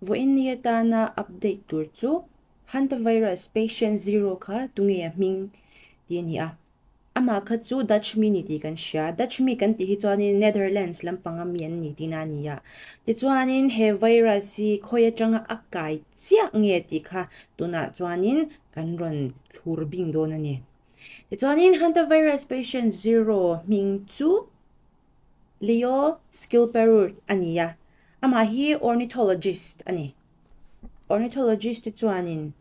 Vawiin ni atana update tur chu Hantavirus Patient Zero kha tunge a hming tih a ni a. Amah kha chu Dutch mi ni tih kan hria. Dutch mi kan tih hi chuanin Netherlands lampanga mi an ni tihna a ni a. Tichuanin he virus hi khawi atanga a kai chiah nge tih kha tunah chuanin kan rawn thlur bing dawn a ni. Tichuanin Hantavirus Patient Zero hming chu Leo Schilperoort a ni a, amah hi ornithologist a ni. Ornithologist te chuanin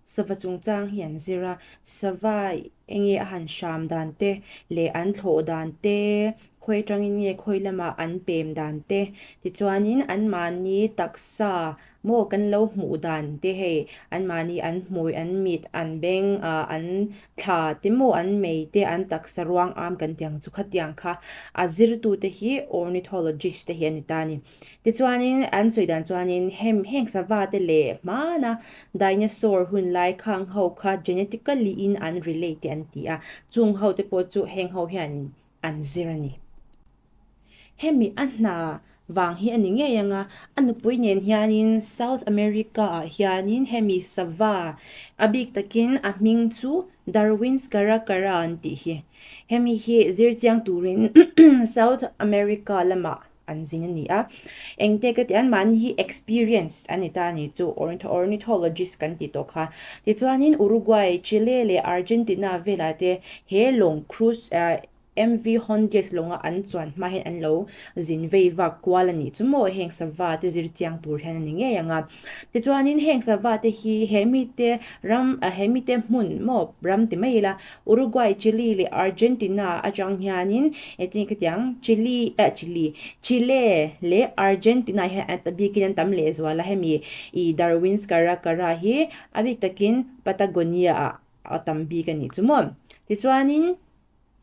sava chungchang hi an zir a, sava enge a han hram dan te leh an thlawh dan te, khawi atangin nge khawi lamah an pem dan te, tichuanin anmahni taksa Maw kan lo hmuh dan te hei anmahni an hmui, an mit, an beng, an thla te maw an mei te an taksa ruang am kan tih ang chu khatiang kha a zirtute hi ornithologist te hi an ni ta a ni. Tichuanin an sawi dan chuanin hem heng sava te leh hmana dinosaur hun lai khang ho kha genetically in an relate te an ti a, chung ho te pawh chu heng ho hianin an zir a ni. Hemi a hna vang hi a ni ngei ang a, a nupui nen hianin South America ah hianin hemi sava a bik takin a hming chu Darwin's Caracara an tih hi. Hemi hi zir chiang turin South America lamah an zin a ni a. Engte ka tih an mahni hi experience an ni ta a ni chu ornithologist kan tih tawh kha. Tichuanin Uruguay, Chile leh Argentina velah te he lawng cruise MV Hondius lawnga an chuan hma hian an lo zin vei vak kual a nih chu maw heng sava te zir chiang tur hian a ni ngei ang a. Tichuanin heng sava te hi he mite ram he mite hmun maw ram ti mai ila Uruguay, Chile leh Argentina atang hianin engtin khatiang Chile eh Chile Chile leh Argentina hian a bikin an tam lehzual a hemi ih Darwin's Caracara hi a bik takin Patagonia ah a tam bik a nih chu maw. Tichuanin.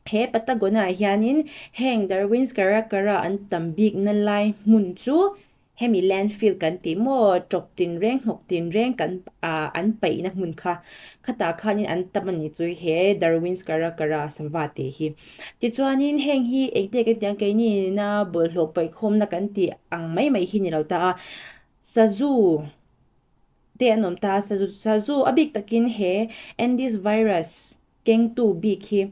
He Patagonia ah hianin heng Darwin's Caracara an tam bikna lai hmun chu hemi landfill kan tih maw tawp tinreng hnawk tinreng kan ah an paihna hmun kha khatah khanin an tam a ni chu he Darwin's Caracara sava tih hi. Tichuanin heng hi engte kan tih ang keini nena bawlhhlawh paihkhawmna kan tih ang mai mai hi ni lo ta a, sazu te an awm ta a, sazu sazu a bik takin he Andes virus Kengtu bik hi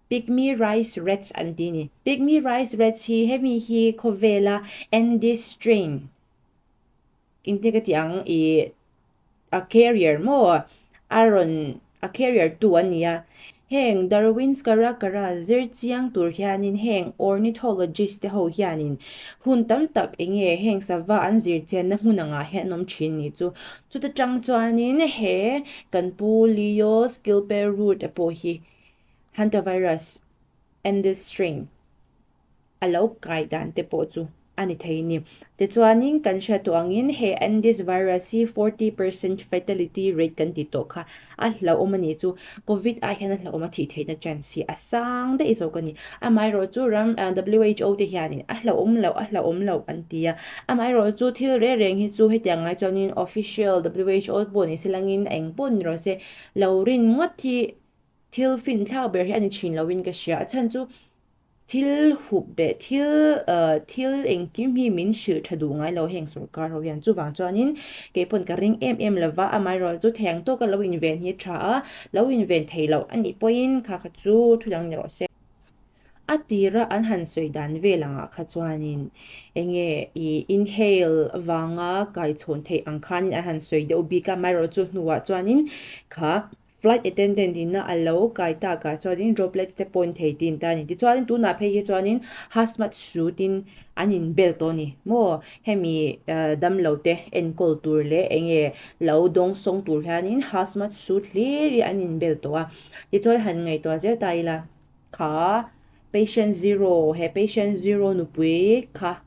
Pygmy Rice Rats an ti a ni. Pygmy Rice Rats hi hemi hi khawvela Andes strain engtin ka tih ang ih a carrier maw a rawn a carrier tu a ni a. Heng Darwin's Caracara zir chiang tur hianin heng ornithologist te ho hianin hun tam tak eng nge heng sava an zir chianna hmun angah hian an awm thin ni chu. Chuta tang chuanin he kan pu Leo Skilperoort-a pawh hi hantavirus Andes strain a lo kai dan te pawh chu a ni thei a ni. Tichuanin kan hriat tawh angin he Andes virus hi 40% fatality rate kan tih tawh kha a hlauhawm a nih chu Covid ah hian a hlauhawm a thih theihna chance hi a sang daih zawk a ni. Amaherawh chu ram WHO te hianin a hlauhawm loh a hlauhawm loh an ti a. Amaherawh chu thil reng reng hi chu hetiang ngai chuanin official WHO pawh ni se langin eng pawh ni rawh se lo rin ngawt hi thil finthlak ber hi a ni thin loin ka hria. A chhan chu Thil hup beh thil thil engkim hi min hrilh tha duh ngai lo heng sorkar ho hian chuvang chuanin kei pawn ka ring em em lova amaherawh chu thei ang tawka lo inven hi a tha a lo inven thei loh a nih pawhin kha kha chu thu dang ni rawh se. A tira an han sawi dan vel angah kha chuanin enge ih inhale vanga kaichhawn theih ang khanin an han sawi deuh bik a amaherawh chu hnuah chuanin kha Flight attendant in a lo kai tak ah chuanin droplets te pawh in thei tin ta a ni. Tichuanin tunah phei hi chuanin hazmat suit in an in bel tawh a ni maw? Hemi damlo te enkawl tur leh eng nge lo dawng sawng tur hianin hazmat suit hlir hi an in bel tawh a. Tichuan han ngaihtuah zel ta ila kha patient zero he patient zero nupui kha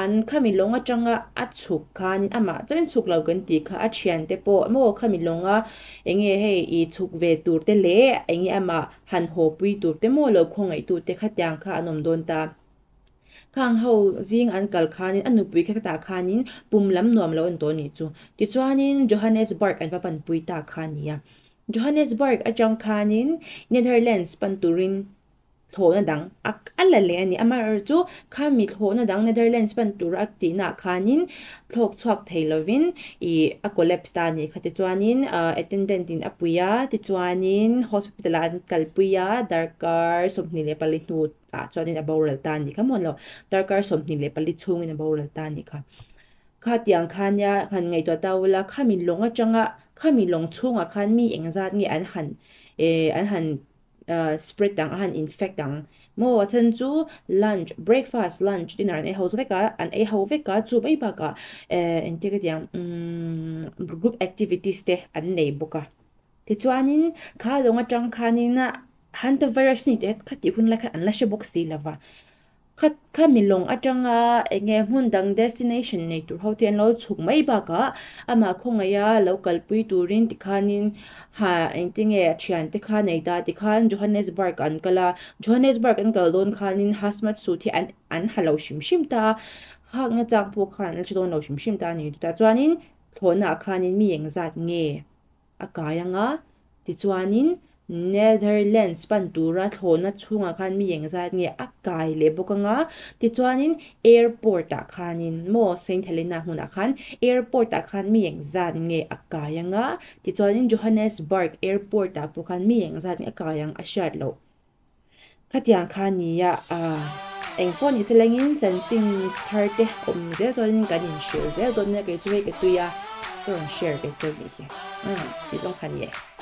An khami lawng atanga a chhuk khanin amah chuan chhuk lo kan tih kha a thiante pawh maw khami lawnga eng nge hei i chhuk ve tur te leh eng nge amah han haw pui tur te maw lo khawngaih tu te khatiang kha an awm dawn ta. Khang ho zing an kal khanin a nupui kha tah khanin pum lam nuam lo an tawh a nih chu. Tichuanin Johannesburg an va panpui ta kha a ni a. Johannesburg atang khanin Netherlands pan turin. thlawhna dang a a la leh a ni. Amaherawhchu khami thlawhna dang Netherlands pan tura a tihnaah khanin thlawk chhuak thei lovin ih a collapse ta a nih kha. Tichuanin attendant in a pui a, tichuanin hospital ah an kalpui a, darkar 24 hnu ah chuanin a boral ta a nih kha maw lo, darkar 24 chhungin a boral ta a nih kha. Khatiang kha nia han ngaihtuah ta ula, khami lawng atanga khami lawng chhungah khan mi engzat nge an han eh an han spread ang a han infect ang maw a chhan chu lunch breakfast lunch dinner an ei ho vek a an ei ho vek a chu mai bakah eh engtia ka tih ang umm group activities te an nei bawk a tichuanin kha lawng atang khanin hantavirus ni te khatih hun lai khan an la hre bawk si lova. Kha kha mi lawng atanga eng nge hmun dang destination nei tur ho te an lo chhuk mai bakah amah khawngaih a lo kalpui turin tikhanin ha engtin nge a thiante kha nei ta tikhan Johannesburg an kal a, Johannesburg an kal dawn khanin hazmat suit hi an an ha lo hrim hrim ta a, hakna chang pawh khan an la hre dawn lo hrim hrim ta a ni. Chutah chuanin thlawhnaah khanin mi engzat nge? a kai ang a, tichuanin Netherlands pan tura thlawhna chhungah khan mi engzat nge a kai leh bawk ang a, tichuanin airport ah khanin maw Saint Helena hmunah khan airport ah khan mi engzat nge a kai ang a, tichuanin Johannesburg airport ah pawh khan mi engzat nge a kai ang a hriat loh. Khatiang kha nia eng pawh ni se lengin chanchin thar te awm zel chuanin kan inhrilh zel dawn nia kei chu hei ka tui a ka rawn share ve cheu nih hi umm tih zawng kha ni e.